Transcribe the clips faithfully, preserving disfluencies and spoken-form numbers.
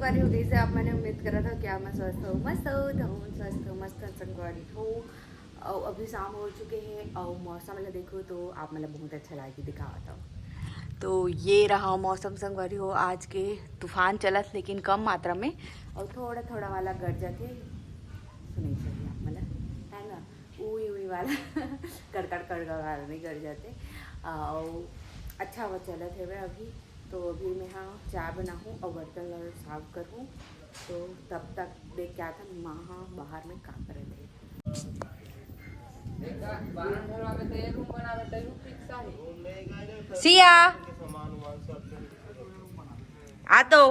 अरे, जैसे आप मन उम्मीद करत हो कि आप मन स्वस्थ हो, मस्त हो, तो हम स्वस्थ हो, मस्त हो, संगवारी हो। अउ अभी शाम हो चुके हे अउ मौसम ला देखो तो आप मन ला बहुत अच्छा लागी दिखावत हूँ। तो ये रहा मौसम संगवारी हो आज के। तूफान चलत लेकिन कम मात्रा में अउ थोड़ा थोड़ा वाला गरजत हे, सुनाई चाहिए आप मन ला, है ना? उई उई वाला कड़कड़ कड़कड़ वाला नहीं गरजत हे। अउ अच्छा हवा चलत हेवे अभी। तो अभी मैं हाँ चाय बनाहूँ अउ बर्तन ला साफ करहूँ। तो तब तक देख के आथन माँ हा बाहर में का करत हे। सिया, आ तो।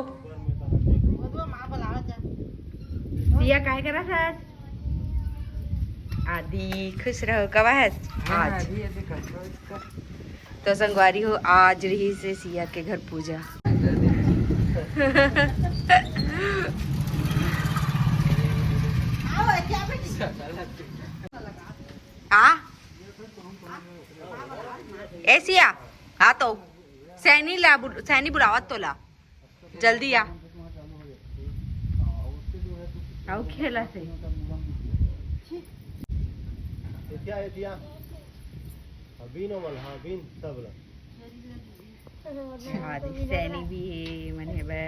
सिया काय करत हस? आदि खुश रहो, कब हस आज? तो संगवारी हो, आज रहिसे सिया के घर पूजा। आ? ए सिया, आ तो। सैनी ला बुल-, सैनी बुलावत तोला। जल्दी आ। आओ खेला से। क्या है दिया? अभी नॉर्मल, हाँ, अभी सब ला। हाँ, सैनी भी हे, मन हे बे।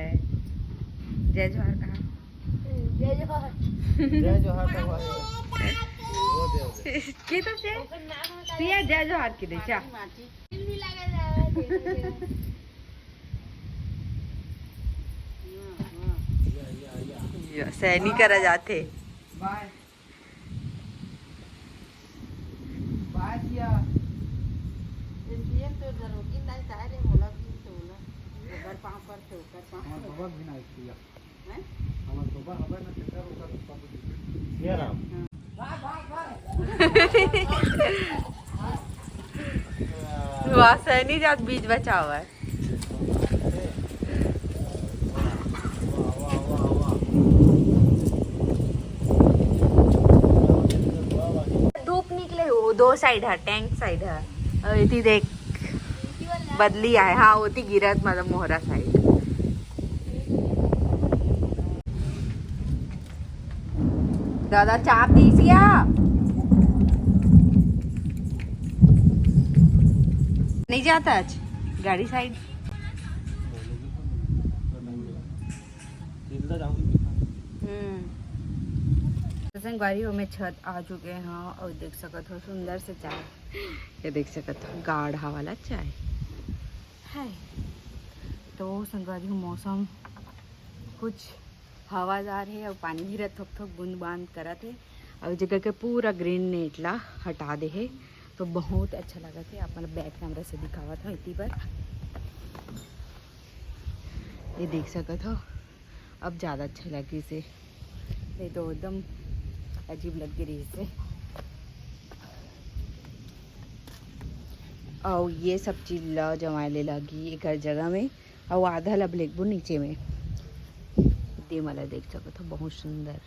जय जोहार कहा। जय जोहार। जय जोहार का हुआ है। वो दे, वो दे। के तो से? सिया जय जोहार की दे, चा। या, सैनी करा जाथे। बाय। बाय सिया। ये सीएम तो दरोगी नहीं तारे, मोला भी तो बोला। ओकर पाँव पर थे, ओकर पाँव हमार पर। बाबा भी ना सिया। हैं? हमार बाबा हवे ना, तेकर ओकर सब कुछ। सिया राम। हाँ। वाह, सैनी जात बीज बचावा है। धूप निकले, वो दो साइड है, टैंक साइड है। अउ एती देख, बदली आए, हाँ, ओती गिरत, मतलब, मोहरा साइड। दादा, चाप दीस या। नहीं जाता आज गाड़ी साइड। हम्म। तो संगवारी हो, मैं छत आ चुके हैं अउ देख सकत हो सुंदर से चाय, ये देख सकत हो गाढ़ा वाला चाय है। तो संगवारी हो, मौसम कुछ हवादार हे अउ पानी गिरत, थोक थोक बूंद बांद करत हे। अउ जगह के पूरा ग्रीन नेट ला हटा दे हे, तो बहुत अच्छा लगत हे। आप मन बैक कैमरा से दिखावत हो इतनी बार, ये देख सकत हो। अब ज़्यादा अच्छा लगिस हे, नहीं तो एकदम अजीब लग रही से। अउ ये सब चीज ला जमाए ले लागी एकर जगह में, अउ आधा ला लेगबो नीचे में। दे मला देख सकत हो, बहुत सुंदर।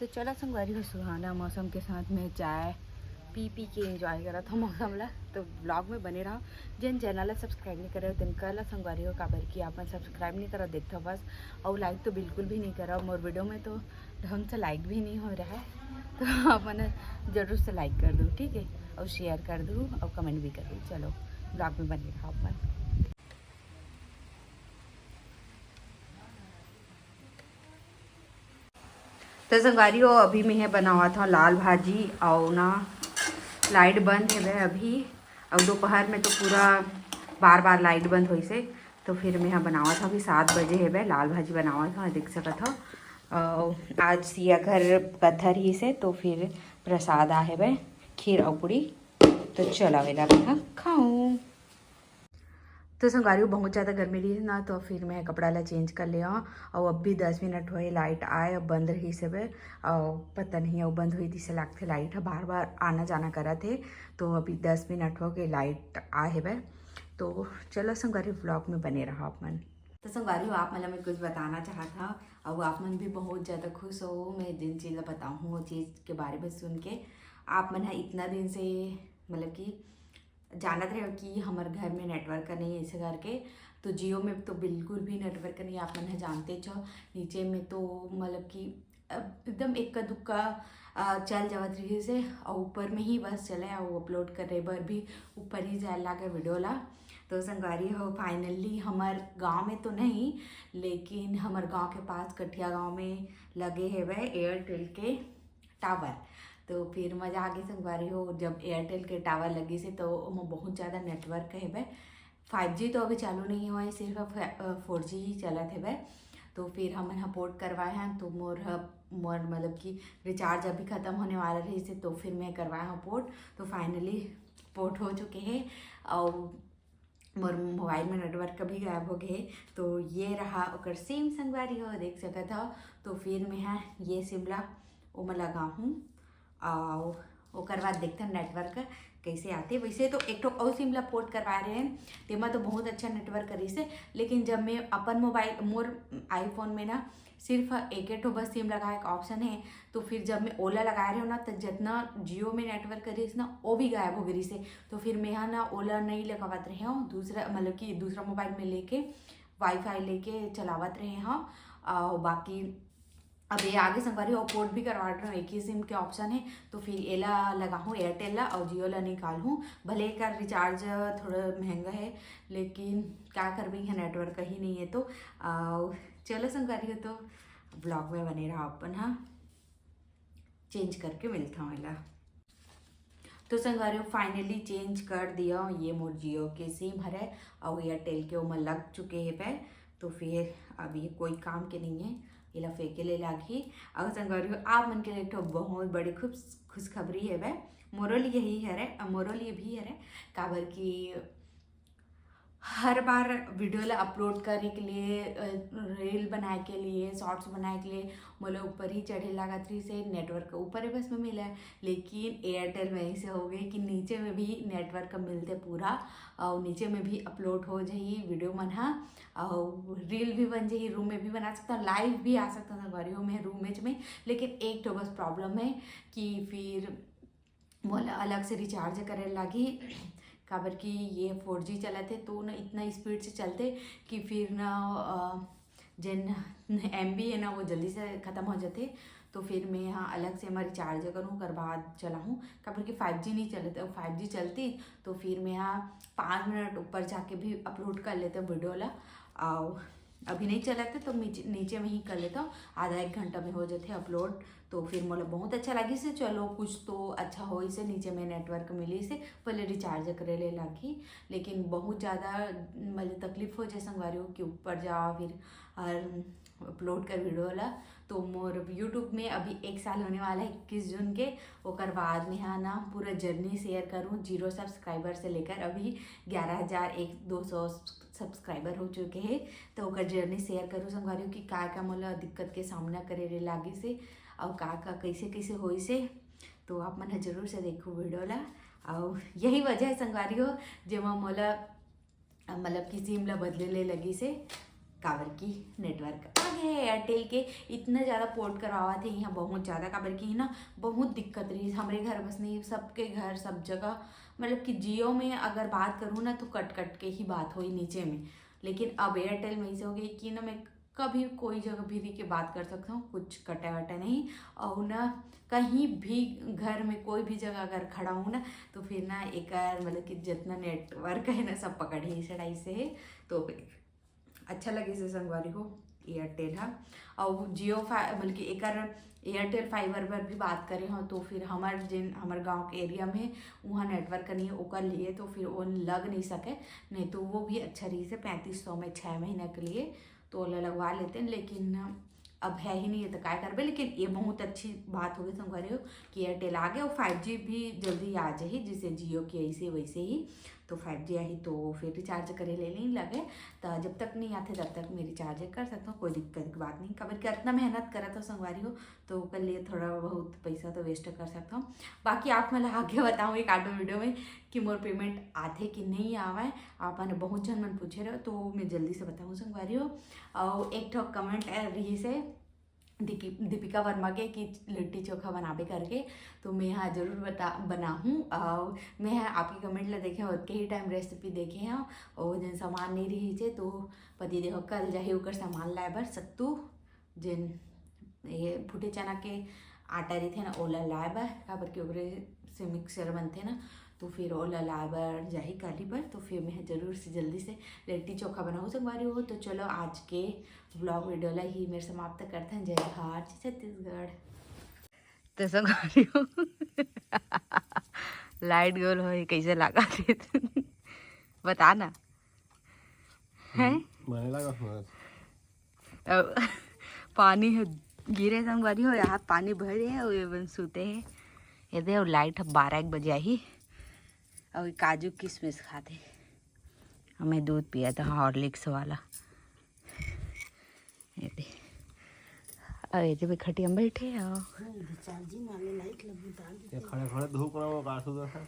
तो चला संगवारी हो, सुहाना मौसम के साथ में चाय पी पी के एंजॉय करत हो मौसम ला। तो ब्लॉग में बने रहो। जेन चैनल ला सब्सक्राइब नहीं करे हो, तेन कर ला संगवारी हो, काबर कि आप मन सब्सक्राइब नहीं करो, देखता बस। और लाइक तो बिल्कुल भी नहीं करो मोर वीडियो में, तो ढंग से लाइक भी नहीं हो रहा है। तो आप मन जरूर से लाइक कर दो, ठीक है, और शेयर कर दो और कमेंट भी कर दो। चलो, ब्लॉग में बने रहो आप मन। तो संगवारी हो, अभी मैं हे बनावत हूँ लाल भाजी, और ना लाइट बंद हेवे अभी, और दोपहर में तो पूरा बार बार लाइट बंद होइस हे, तो फिर मैं हा बनावत हूँ, अभी सात बजे हेवे, लाल भाजी बनावत हूँ, देख सकत हो। अउ आज सिया घर कथा रहिस हे, तो फिर प्रसाद आ हेवे, खीर और पूड़ी। तो चला वेला मैं हा खाऊं। तो संगवारी हो, बहुत ज़्यादा गर्मी रही ना, तो फिर मैं कपड़ा ला चेंज कर ले हूँ। और अब भी दस मिनट होए लाइट आए, अब बंद रहिस हेवे। और पता नहीं, अब बंद हुई दिसे लागथे, लाइट ह बार बार आना जाना करत हे। तो अभी दस मिनट हो गए लाइट आ हेवे। तो चलो संगवारी, ब्लॉग में बने रहो आप मन। तो संगवारी हो, आप मन ला मैं कुछ बताना चाहत हूँ, और आप मन भी बहुत ज़्यादा खुश हो मैं जिन चीज़ ला बताऊँ, वो चीज़ के बारे में सुन के। आप मन ह इतना दिन से, मतलब कि जानत रहे हो कि हमर घर में नेटवर्क नहीं है, ऐसे करके। तो Jio में तो बिल्कुल भी network नहीं, आप मन ह जानते हो। नीचे में तो मतलब कि, अ, एकदम इक्का दुक्का, अ, चल जावत रहिस हे, अउ ऊपर में ही बस चले, अउ upload करे बर भी ऊपर ही जाए लागे video ला। तो संगवारी हो, finally हमर गांव में तो नहीं, लेकिन हमर गांव के पास कठिया गांव में लगे हेवय Airtel के tower। तो फिर मजा आ गई संगवारी हो, जब Airtel के tower लगिस हे तो ओमा बहुत ज़्यादा network हेवय। Five G तो अभी चालू नहीं हुआ है, सिर्फ four G ही चलत हेवय। तो फिर हमन ह port करवाए हन, तो मोर ह, मोर मतलब कि recharge अभी खत्म होने वाला रहिस हे, तो फिर मैं करवाए हव port। तो finally port हो चुके हे, अउ मोर mobile में network कभी गायब हो गए। तो ये रहा ओकर SIM संगवारी हो, देख सकत हव। तो फिर मैं ह ये SIM ला ओमा लगाहूँ, अउ ओकर बाद देखथन network कैसे आथे। वैसे तो एक ठो अउ SIM ला port करवा रहे हैं, तेमा तो बहुत अच्छा network करिस हे, लेकिन जब मैं अपन mobile, मोर iPhone में ना सिर्फ एक ठो बस SIM लगाए के option है, तो फिर जब मैं ओला लगाए रहे हो ना, तो जितना Jio में network करिस ना, वो भी गायब हो गई से। तो फिर मैं ह ना ओला नहीं लगावत रहे हूँ, दूसरा मतलब कि दूसरा mobile में लेके Wi-Fi लेके चलावत रहे हव। अउ बाकी अब ये आगे संगवारी हो, port भी करवा रहे हो, एक ही SIM के option है, तो फिर एला लगाहूँ Airtel ला अउ Jio ला निकालहूँ। भले एकर recharge थोड़ा महंगा है, लेकिन का करबे, यहाँ network ही नहीं है। तो अउ चलो संगवारी हो, तो vlog में बने रहो अपन, हाँ, change करके मिलता हूँ एला। तो संगवारी हो, finally change कर दिया। ये मोर Jio के SIM हरे अउ Airtel के ओमा लग चुके हे पे, तो फिर अब ये कोई काम के नहीं है, एला फेंके ले लागही। अउ संगवारी हो, आप मन के लिए एक ठो बहुत बड़ी खुश खुशखबरी हे बे, मोरो लिए ही हरे, अ, मोरो लिए भी हरे, काबर कि हर बार video ला upload करे के लिए, अ, reel बनाए के लिए, shorts बनाए के लिए मोला ऊपर ही चढ़े लागत रहिस हे, network ऊपर ही बस में मिला है। लेकिन Airtel में ऐसे हो गए कि नीचे में भी network मिलते पूरा, अउ नीचे में भी upload हो जाही video मन हा, अउ reel भी बन जाही, room में भी बना सकता हूँ, live भी आ सकता हूँ संगवारी हो मैं room में। लेकिन एक ठो बस problem है कि फिर मोला अलग से recharge करे लागही, काबर कि ये four G चलत हे, तो न इतना speed से चलते कि फिर न, अ, जेन MB है ना, वो जल्दी से खत्म हो जाते। तो फिर मैं यहाँ अलग से मैं recharge करूँ, ओकर बाद चलाहूँ, काबर कि five G नहीं चलत। अउ five G चलती तो फिर मैं यहाँ पाँच मिनट ऊपर जाके भी upload कर लेते video ला। अउ अभी नहीं चलत हे तो नीचे, नीचे में ही कर लेता हूँ, आधा एक घंटा में हो जाते upload। तो फिर मोला बहुत अच्छा लगिस हे, चलो कुछ तो अच्छा होइस हे, नीचे में network मिलिस हे, पहले recharge करे ले लागही। लेकिन बहुत ज़्यादा मतलब तकलीफ हो जाए संगवारी हो कि ऊपर जाओ फिर और upload कर video ला। तो मोर YouTube में अभी एक साल होने वाला है इक्कीस जून के, ओकर बाद में हा ना पूरा journey share करूँ, zero subscriber से लेकर अभी ग्यारह हज़ार एक दो सौ subscriber हो चुके हैं। तो ओकर journey share करूँ संगवारी हो कि का का मोला दिक्कत के सामना करे ले लागिस हे, अउ का का कैसे कैसे होइस हे। तो आप मन ह जरूर से देखो video ला। अउ यही वजह है संगवारी हो, जेमा मोला, मतलब कि SIM ला बदले ले लगिस हे, काबर कि network आ गए Airtel के। इतना ज़्यादा port करवावत हे यहाँ बहुत ज़्यादा, काबर कि ना बहुत दिक्कत रही हमरे घर बस नहीं, सबके घर सब जगह। मतलब कि Jio में अगर बात करूँ ना, तो कट कट के ही बात होई नीचे में, लेकिन अब Airtel में ऐसे हो गई कि ना मैं कभी कोई जगह भी रह के बात कर सकता हूँ, कुछ कटा वटा नहीं। और ना कहीं भी घर में कोई भी जगह अगर खड़ा हूँ ना, तो फिर ना एकर मतलब कि जितना network है ना, सब पकड़ ही सड़ाई से है। तो अच्छा लगिस हे संगवारी हो Airtel हा। और Jio fi-, मतलब कि एकर Airtel fiber पर भी बात करे हो, तो फिर हमर जिन, हमर गांव के area में वहाँ network नहीं है, ओकर लिए तो फिर वो लग नहीं सके, नहीं तो वो भी अच्छा रहिस हे पैंतीस सौ में छः महीना के लिए, तो ओला लगवा लेते हैं। लेकिन अब है ही नहीं है तो काय करबे। लेकिन ये बहुत अच्छी बात हो गई संगवारी हो कि Airtel आ गए और five G भी जल्दी आ जाही, जिसे Jio की ऐसे वैसे ही। तो five G आही तो फिर recharge करे ले नहीं लगे। तो जब तक नहीं आते तब तक मैं recharge कर सकता हूँ, कोई दिक्कत की बात नहीं। काबर कि इतना मेहनत करत हो संगवारी हो, तो ओकर लिए थोड़ा बहुत पैसा तो waste कर सकता हूँ। बाकी आप मन ला आगे बताऊँ एक आडो video में कि मोर payment आथे कि नहीं आवे। आप मन बहुत झन मन पूछे रहो, तो मैं जल्दी से बताऊँ संगवारी हो। और एक ठो comment रहिस हे दीपि-, दीपिका वर्मा के कि लिट्टी चोखा बनाबे करके, तो मैं ह जरूर बता, बनाहूँ। अउ मैं ह आपके कमेंट ला देखे हव, ओतके ही टाइम रेसिपी देखे हव, अउ जेन सामान नहीं रहिसे, तो पति देव कल जाही ओकर सामान लाए बर, सत्तू, जेन ये फूटे चना के आटा रहिथे ना, ओला लाए बर, काबर कि ओकरे से मिक्सचर बनथे ना, तो फिर ओला लाए बर जाही काली बर। तो फिर मैं जरूर से जल्दी से लिट्टी चोखा बनाहूँ संगवारी हो। तो चलो, आज के व्लॉग वीडियो ला ही मेर समाप्त करथन। जय जोहार, जय छत्तीसगढ़। तो संगवारी हो, लाइट गोल होए, कैसे लागत हे? बता ना। हैं? बने लागत हे। अब पानी ह गिरे संगवारी हो, यहाँ पानी भरे हे, अउ ये मन सुते हे। ये दे, अउ लाइट ह बारह एक बजे आही, अउ ये काजू किशमिश खाथे। हमें दूध पिया था हॉर्लिक्स वाला। ये दे, अउ ये दे, खटिया में बैठे हो। चार्जिंग वाले लाइट लगी डाल ये खड़े खड़े धूप रहा वो का सुधा था।